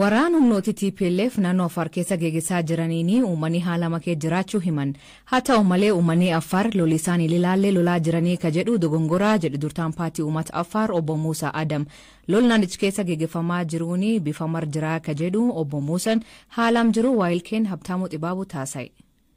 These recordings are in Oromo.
Waraan humnooti TPLF naannoo Affaar keessa geggeessaa jiraniin uummanni haala makee jiraachuu himan. Haa ta'u malee, uummanni Affaar lolli isaan ilaallee lolaa jiranii ka jedhu dogongoraa jedhu durtaan paartii uummata Affaar obbo Muusaa Adam. Lol naannichi keessa geggeeffamaa jiruun bifa mar jiraa ka jedhu obbo Muusaan haalaan jiru waayilkeen Habtaamuu Xibaabuu taasise.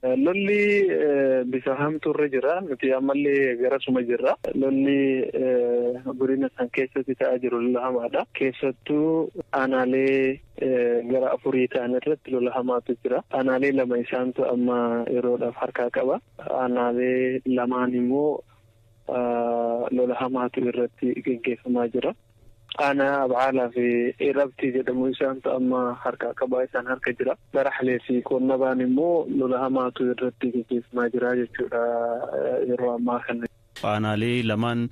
Lolli bifa hamtuurra jira. Nuti ammallee garasuma jirra. Lolli godina san keessatti ta'aa jiru lola hamaadha. Keessattuu aanaalee gara afurii ta'an irratti lola hamaatu jira. Aanaalee lama isaantu amma yeroodhaaf harkaa qaba. Aanaalee lamaan immoo lola hamaatu irratti geggeeffamaa jira. Aanaa Abcaalaa fi Irabtii jedhamu isaantu amma harkaa qabaa, isaan harka jira. Baraxlee fi Konnabaan immoo lola hamaatu irratti geggeeffamaa jira jechuudha yeroo ammaa kana. Aanaalee lamaan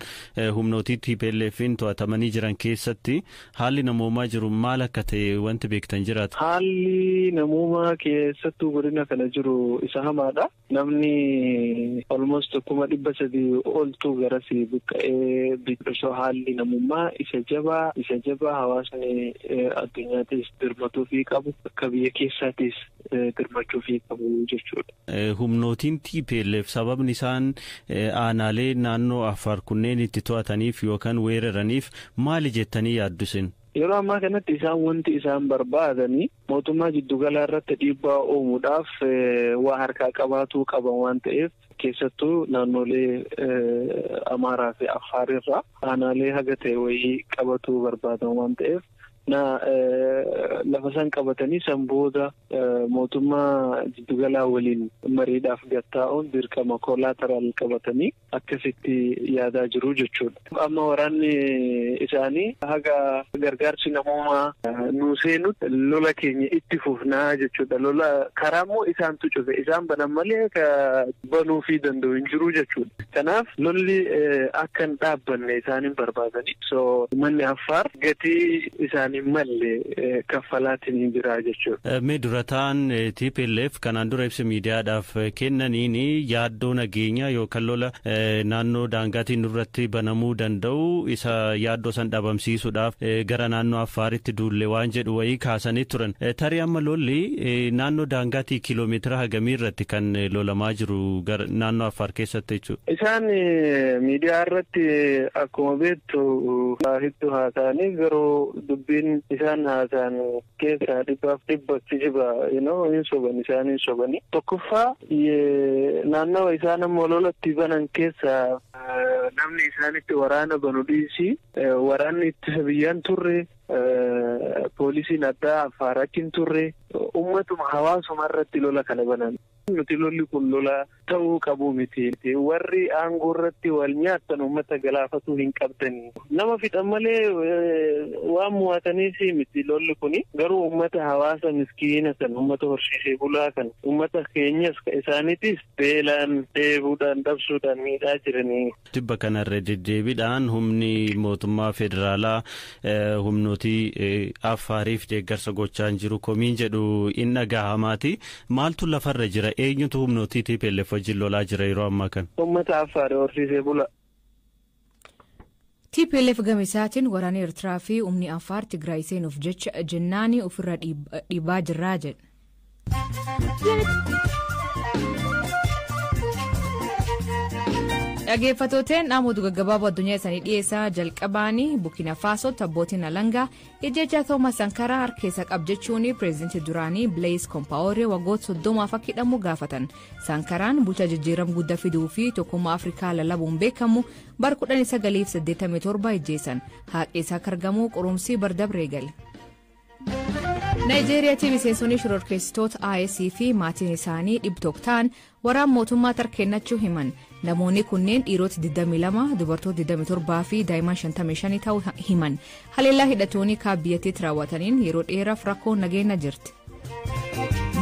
humnootii TPLF'n to'atamanii jiran keessatti haalli namoomaa jiru maal akka ta'e wanti beektan jiraatu? Haalli namoomaa keessattuu godina kana jiru isa hamaadha. Namni almost 300,000 oltu garasii buqqa'ee. Osoo haalli namummaa isa jabaa, isa jabaa hawaasni addunyaatis dirmatuufii qabu, akka biyya keessaatis dirmachuufii qabu jechuudha. Humnootiin TPLF sababni isaan aanaalee naannoo Affaar kunneen itti to'ataniif yookaan weeraraniif maali jettanii yaaddu isin? Yeroo ammaa kanatti isaan wanti isaan barbaadanii mootummaa jiddugalaa irratti dhiibbaa uumuudhaaf waa harkaa qabaatuu qaban waan ta'eef, keessattuu naannolee Amaaraa fi Affaar irraa aanaalee haga ta'e wayii qabatuu barbaadan waan ta'eef, na lafa san qabatanii san booda mootummaa jiddugalaa waliin mariidhaaf gattaa'uun dirqama collateral qabatanii akkasitti yaadaa jiru jechuudha. Amma waraanni isaanii haga gargaarsi namoomaa nuu seenutti lola keenya itti fufnaa jechuudha. Lola karaa immoo isaantu cufe, isaan banan malee ka banuufii danda'u hin jiru jechuudha. Kanaaf lolli akka hin dhaabbanne isaan hin barbaadani. So manni Affaar gatii isaanii malle kaffalaatiin jira jechuudha. Mee durataan TPLF kanaan dura ibsa miidiyaadhaaf kennaniin yaaddoo nageenyaa yookaan lola naannoo daangaatiin irratti banamuu danda'u isa yaaddoo san dhabamsiisuudhaaf gara naannoo Affaaritti duulle waan jedhu wayii kaasanii turan. Tarii amma lolli naannoo daangaatii kiiloomeetira hagamii irratti kan lolamaa jiru gara naannoo Affaar keessatti jechuudha? Isaan miidiyaa irratti akkuma beektu hedduu haasa'anii, garuu dubbiin isaan haasa'an keessaa 100% kijiba, hin soban, isaan hin sobani. Tokkoffaa, naannawa isaan ammoo lolatti banan keessa namni isaanitti waraana banu dhiisi, waraanni ittisa biyyaan turre, poolisiin addaa Affaar achi hin turre, ummatuma hawaasuma irratti lola kana banan. Nuti lolli kun lola ta'uu qabu miti. Warri aangoo irratti wal nyaattan uummata galaafatuu hin qabdani. Nama fixan malee waan mo'ataniis miti lolli kuni. Garuu uummata hawaasa miskiina kan uummata horsiisee bulaa kan uummata keenyas isaaniitis beelaan, dheebuudhaan, dhabsuudhaan miidhaa jiranii. Tibba kanarra deddeebiidhaan humni mootummaa federaalaa humnootii Affaariif deeggarsa gochaa jiru komiin jedhu in dhagahamaati. Maaltu lafarra jira? Eenyutu humnootii TPLF wajjin lolaa jira yeroo ammaa kana? Uummata Affaar horsiisee bula. TPLF gama isaatiin waraana Eertiraa fi humni Affaar Tigraay seenuuf jecha jennaani ofirra dhiibaa jirraa jedha. Dhaggeeffattooteen, dhaamoota gaggabaaboo addunyaa isaanii dhiyeessaa. Jalqabaanii, Burkina Faasootti abbootiin alangaa ijjecha Toomas Sankaraa harkeessa qab jechuun pireezidantii duraanii Blaise Compaoré waggoota 30f akka hidhamu gaafatan. Sankaraan bulchaa jijjiirama guddaa fiduu fi tokkummaa Afrikaa lallabuun beekamu bara 1987 ijjeessan. Haqi isaa akka argamu qorumsi bardabree gale. Naayijeeriyaatti miseensonni shororkeessitoota IS fi maatiin isaanii 100 ta'an waraan mootummaa tarkennachuu himan. Namoonni kunneen dhiirota 22, dubartoota 27 fi daa'imman 55 ta'uu himan. Haleellaa hidhattoonni kaaba biyyattiitti raawwataniin yeroo dheeraaf rakkoon nageenya jirti.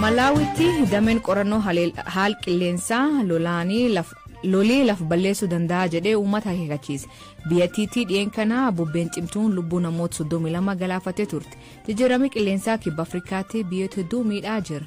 Malaawitti dameen qorannoo haal qilleensaa lolii laf balleessuu danda'a jedhee uummata akeekkachiise. Biyyattiitti dhiyeen kana bubbeen cimtuun lubbuu namoota 32 galaafatee turte. Jijjiiramni qilleensaa kibba Afrikaatti biyyoota hedduu miidhaa jira.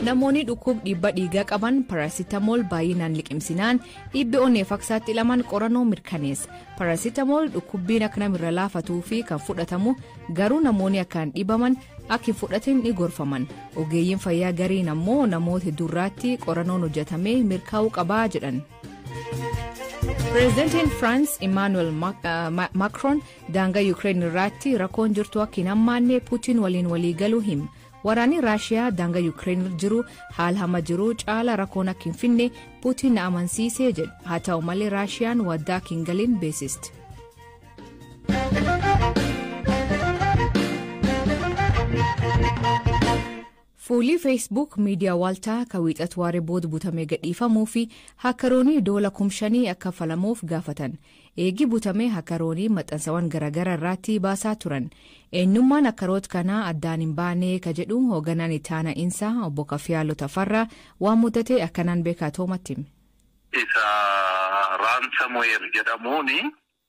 Namoonni dhukkuba dhiibbaa dhiigaa qaban paraasitamool baay'inaan liqimsinaan dhiibbee onneef akka saaxilaman qorannoo mirkaneessa. Paraasitamool dhukkubbiin akka namirra laafatuu fi kan fudhatamu garuu namoonni akkaan dhiibaman akka hin fudhatin ni gorfaman. Ogeeyyiin fayyaa gariin ammoo namoota hedduurraatti qorannoon hojjetamee mirkaa'uu qabaa jedhan. Pireezidantiin Firaans Imaanuweel Maakroon daangaa Yuukireen irratti rakkoon jirtu akka hin hammaanne Puutiin waliin waliigaluu hima. Waraanni Raashiyaa daangaa Yuukireen jiru haala hama jiru caala rakkoon akka hin finne Puutiin na amansiisee jedha. Haa ta'u malee Raashiyaan waddaa akka hin galin beeksisti. Fuulli Feesbuuk miidiyaa waaltaa kan wiixatu waaree booda butamee gadhiifamuu fi hakaroonii doola 5,000 akka kafalamuuf gaafatan. Eegi butamee hakaroonii maxxansawwan garaagaraa irratti baasaa turan. Eenyummaan hakaroota kanaa addaan hin baane ka jedhu hoogganaan itti aanaa Insaa obbo Kaffiyaaloo Tafarraa waan mudate akkanaan beekaa toomatti hime. Isa raamsamuweer jedhamuun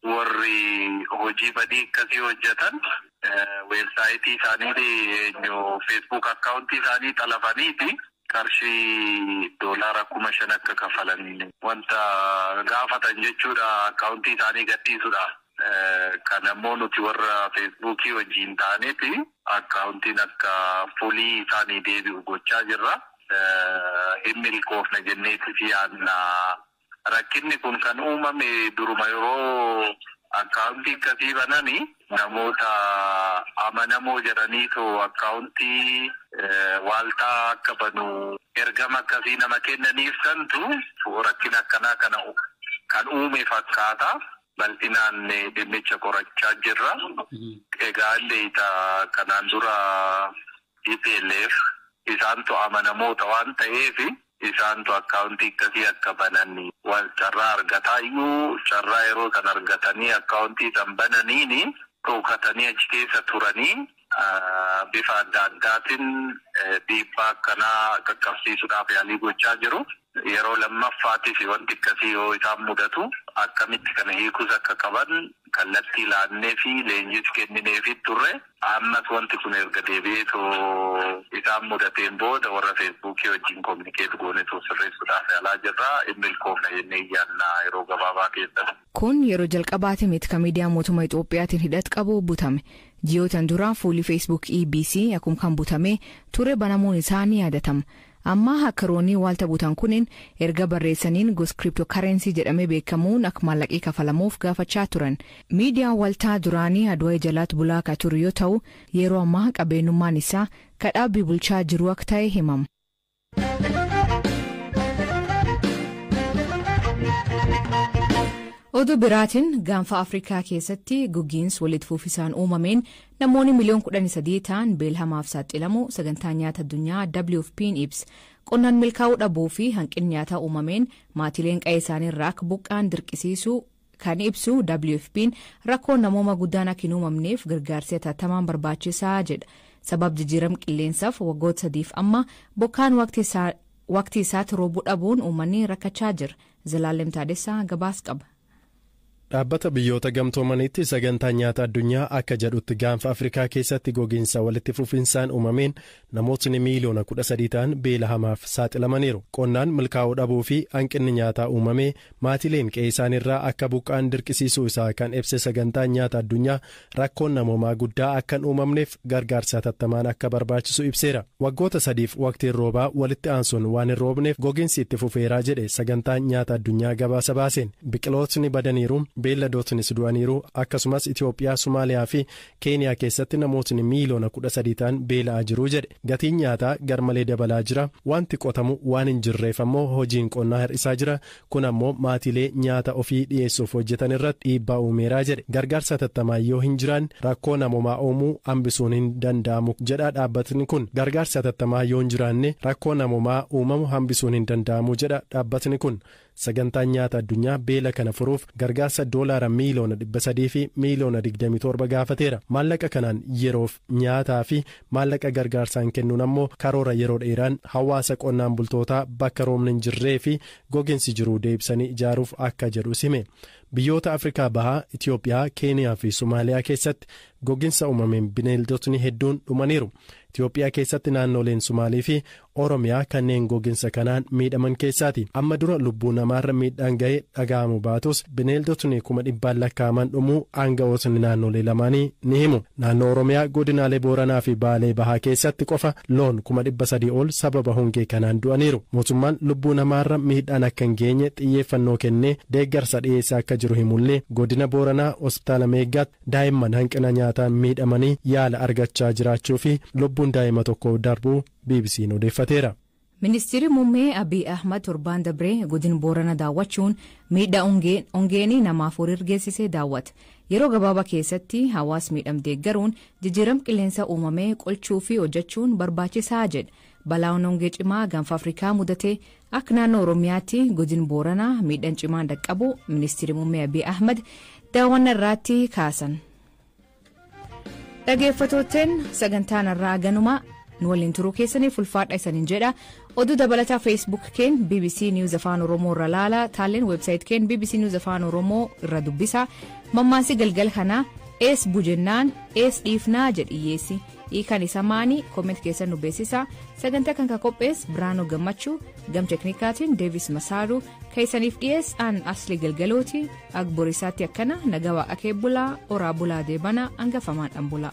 warri hojii badii akkasii hojjetan weebsaayitii isaanii feesbuuk akkaawuntii isaanii xalafaniiti qarshii $5,000 akka kafalan wanta gaafatan jechuudha akkaawuntii isaanii gadhiisudha. Kan ammoo nuti warra feesbuukii wajjin taaneeti akkaawuntiin akka fuulii isaanii deebi'u gochaa jirra. Hin milkoofne jenneeti fi yaadna. Rakkinni kun kan uumame duruma yeroo akkaawuntii akkasii bananii namoota amanamoo jedhaniitu akkaawuntii waaltaa akka banu ergama akkasii nama kennaniif santu rakkina akkanaa kana kan uume fakkaata. Bal'inaan dhimmicha qorachaa jirra. Egaa illee kanaan dura EPLF isaantu amanamoota waan ta'eef isaantu akkaawuntii akkasii akka banan carraa argataa iyyuu carraa yeroo kan argatanii akkaawuntii san bananiini dhokatanii achi keessa turanii bifa adda addaatiin dhiibbaa akkanaa qaqqabsiisuudhaaf yaalii gochaa jiru. Yeroo lammaffaatiif wanti akkasii yoo isaan mudatu akkamitti kana hiikuus akka qaban kallattii laannee fi leenjis kennineefi turre ammas wanti kun erga deebi'eetoo isaan mudateen booda warra feesbuukii wajjin kominikeet gooneetoo sirreessuudhaaf yaalaa jirra. Hin milkoofna jennee yaadna yeroo gabaabaa keessatti. Kun yeroo jalqabaati miti kan miidiyaa mootummaa Itoophiyaatiin hidhata qabu butame. Ji'ootan dura fuulli feesbuuk EBC akkuma kan butame ture banamuun isaa ni yaadatama. Amma hakaroonni waalta butan kunin erga barreessaniin gosa kiriptookareensii jedhamee beekamuun akka maallaqii kafalamuuf gaafachaa turan. Miidiyaan waaltaa duraanii Adwaa jalaatti bulaa akka ture yoo ta'u yeroo ammaa qabeenyummaan isaa kadhaabbii bulchaa jiru akka ta'e himama. Oduu biraatiin gaanfa Afrikaa keessatti gogiinsi walitti fufisaan uumameen namoonni miliyoon 13 ta'an beela hamaaf saaxilamu sagantaa nyaata addunyaa WFP'n ibsa. Qonnaan milkaa'uu dhabuu fi hanqinni nyaataa uumameen maatiileen qe'ee isaanii irraa akka buqqaan dirqisiisuu kan ibsu WFP'n rakkoon namooma guddaan akka hin uumamneef gargaarsi hatattamaan barbaachisaa jedha. Sabab jijjiirama qilleensaaf waggoota 3 amma bokkaan waqtii isaatti roobuu dhabuun uummanni rakkachaa jira. Zalaalem Taadessaa gabaas qaba. Dhaabbata biyyoota gamtoomaniitti sagantaa nyaata addunyaa akka jedhutti gaanfa Afrikaa keessatti gogiinsa walitti fufinsaan uumameen namootni miiliyoona 13 ta'an beela hamaaf saaxilamaniiru. Qonnaan milkaa'uu dhabuu fi hanqinni nyaataa uumamee maatiileen qe'ee isaaniirraa akka buqqaan dirqisiisuu isaa kan ibse sagantaan nyaata addunyaa rakkoon namoomaa guddaa akka hin uumamneef gargaarsa hatattamaan akka barbaachisu ibseera. Waggoota 3 waqtiin roobaa walitti aansuun waan hin roobneef gogiinsi itti fufeeraa jedhe sagantaan nyaata addunyaa gabaasa baaseen. Biqilootni badaniiru. Beelladootnis du'aniiru. Akkasumas Itoophiyaa, Somaaliyaa fi Keeniyaa keessatti namootni miiliyoona 13 ta'an beela'aa jiru jedhe. Gatiin nyaataa garmalee dabalaa jira. Wanti qotamu waan hin jirreef ammoo hojiin qonnaa hir'isaa jira. Kun ammoo maatiilee nyaata ofii dhiyeessuuf hojjetan irratti dhiibbaa uumeeraa jedhe. Gargaarsa hatattamaa yoo hin jiraan rakkoo namoomaa uumuu hambisuun hin danda'amu jedha dhaabbatni kun. Gargaarsa hatattamaa yoo hin jiraanne rakkoo namoomaa uumamu hambisuun hin danda'amu jedha dhaabbatni kun. Sagantaan nyaata addunyaa beela kana furuuf gargaarsa doolaara miiliyoona 300 fi miiliyoona 27 gaafateera. Maallaqa kanaan yeroof nyaataa fi maallaqa gargaarsaan kennuun ammoo karoora yeroo dheeraan hawaasa qonnaan bultootaa bakka roobni hin jirree fi gogiinsi jiru deebisanii ijaaruuf akka jedhu hime. Biyyoota Afrikaa Bahaa, Itoophiyaa, Keeniyaa fi Somaaliyaa keessatti gogiinsa uumameen bineeldotni hedduun dhumaniiru. Itoophiyaa keessatti naannoleen Sumaalii fi Oromiyaa kanneen gogiinsa kanaan miidhaman keessaati. Amma dura lubbuu namaarra miidhaan ga'ee dhaga'amu baatus, bineeldotni 100,000 lakkaa'aman dhumuu aanga'ootni naannolee lamaanii ni himu. Naannoo Oromiyaa godinaalee Booranaa fi Baalee Bahaa keessatti qofa loon 300,000 ol sababa hongee kanaan du'aniiru. Mootummaan lubbuu namaarra miidhaan akka hin geenye xiyyeeffannoo kennee deeggarsa dhiyeessaa akka jiru himullee, godina Booranaa hospitaala Meeggaatti daa'imman hanqina nyaataan miidhamanii yaala argachaa jiraachuu fi lubbuun daa'ima tokko darbuu BBC'n odeeffateera. Ministeerri muummee Abiy Ahmad torbaan dabree godina Boorana daawwachuun miidhaa hongeen namaaf horii geessisee daawwate. Yeroo gabaabaa keessatti hawaasa miidhame deeggaruun jijjiirama qilleensa uumamee qolchuu fi hojjechuun barbaachisaa jedha. Balaan hongee cimaa gaanfa Afrikaa mudate akka naannoo Oromiyaatti godina Booranaa miidhaan cimaan dhaqqabu ministeerri muummee Abiy Ahmad daawwannaa irratti kaasan. Dhaggeeffattootni, sagantaan irraa ganuma. Nu waliin turuu keessaniif ulfaadha isaniin jedha. Oduu dabalataa Facebook keen BBC News Afaan Oromoo irra laala. Taalleen website keen BBC News Afaan Oromoo irra dubbisa. Mammaansi galgal kanaa "Ees bujennaan ees dhiifnaa" jedhiyyeessi. Hiikan isa maanii? Comment keessan nu beeksisa. Sagantaa kan ka qophees Biraanoo Gammachuu, gam teknikaatiin Deevis Masaaru, keessaniif dhiyees aan Asli Galgalooti. Agborisaatti akkana nagaa waaqa kee bulaa, oraa bulaa, deebana hangafamaadhaan bulaa.